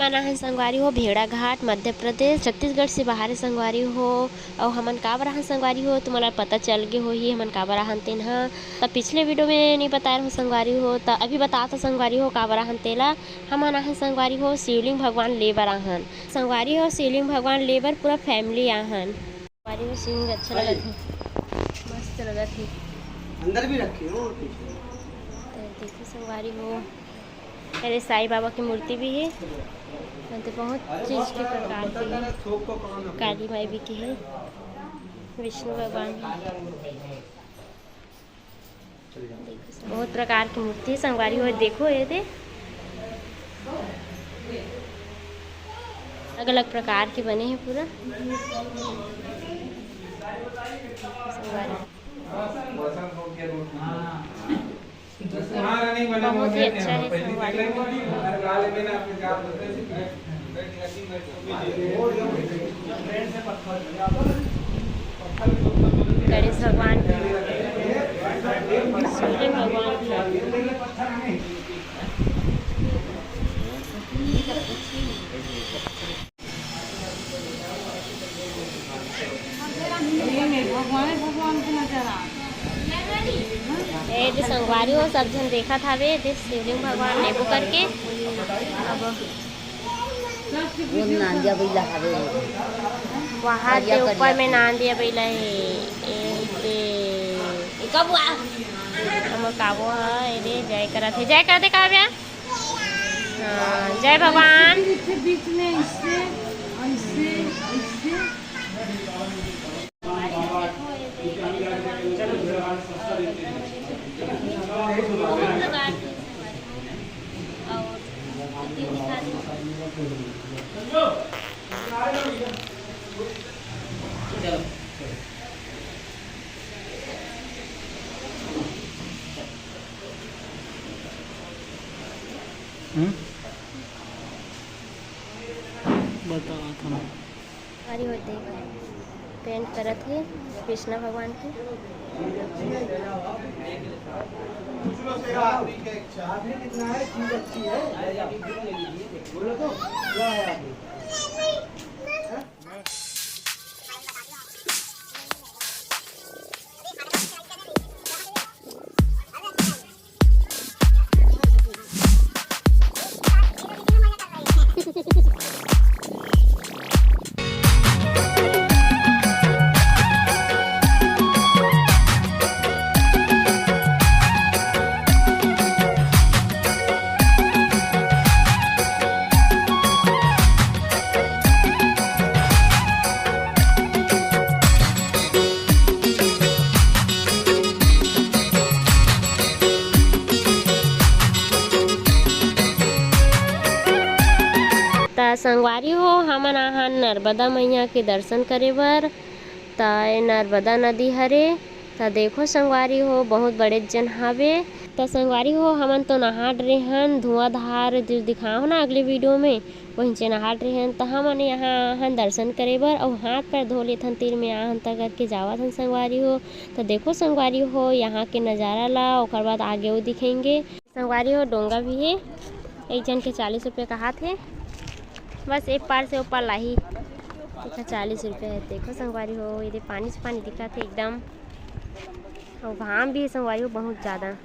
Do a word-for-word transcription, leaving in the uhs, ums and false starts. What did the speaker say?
हमन आहन संगवारी हो भेड़ाघाट, मध्य प्रदेश, छत्तीसगढ़ से बाहर हे संगवारी हो। अउ हमन काबर आहन संगवारी हो, तुमन ला पता चल गे होही हमन काबर आहन तेन ह। त पिछले वीडियो में नइ बताए रहूं संगवारी हो, त अभी बतात हों संगवारी हो काबर आहन तेला। हमन आहन संगवारी हो शिवलिंग भगवान ले बर आहन। संगवारी हो शिवलिंग भगवान ले बर पूरा family आहन। संगवारी हो शिवलिंग अच्छा लगत हे, मस्त लगत हे। अंदर भी रखे हो और कुछ नहीं। त देखो संगवारी हो, अरे साईं बाबा के मूर्ति भी हे। अउ तो बहुत चीज के प्रकार के हे। काली माई भी के हे, विष्णु भगवान भी। बहुत प्रकार के मूर्ति हे संगवारी हो, देखो ये दे अलग-अलग प्रकार के बने हे पूरा। संगवारी। बहुत ही अच्छा हे संगवारी। गणेश भगवान के, सूर्य भगवान के। भगवान, भगवान के नजर आ। ए दे संगवारी हो, सब झन देखत हावे, दे शिवलिंग भगवान लेबो करके। अब वो नांदिया बइला हवे। वहाँ करिया, दे ऊपर करिया में के। नांदिया बइला हे। ए दे। ए कब आ? हमर काबो ह, ए दे जय करत हे। जय कर दे काव्या। हाँ, जय भगवान। फिर बीच में ऐसे, ऐसे, ऐसे। हम्म? बताओ तुम। अरे वो देख, paint करत हे कृष्णा भगवान के। त संगवारी हो, हमन आहन नर्मदा मैया के दर्शन करे बर। त ए नर्मदा नदी हरे। त देखो संगवारी हो, बहुत बड़े जन हावे। त संगवारी हो, हमन तो नहा डरे हन, धुआंधार जो दिखाओ ना अगले वीडियो में, वहीं चे नहा डरे हन। त हमन यहाँ आहन दर्शन करे बर, अउ हाथ पैर धो लेथन, तीर में आहन त करके जावत हन संगवारी हो। त देखो संगवारी हो, यहाँ के नजारा ला, ओकर बाद आगे वो दिखेंगे। संगवारी हो, डोंगा भी हे, एक जन के चालीस रुपया कहात हे, बस एक पार से ओ पार लाही। देखा, चालीस रुपया हे। देखो संगवारी हो, ये दे पानी से पानी दिखत हे एकदम, अउ घाम भी हे संगवारी हो बहुत ज्यादा।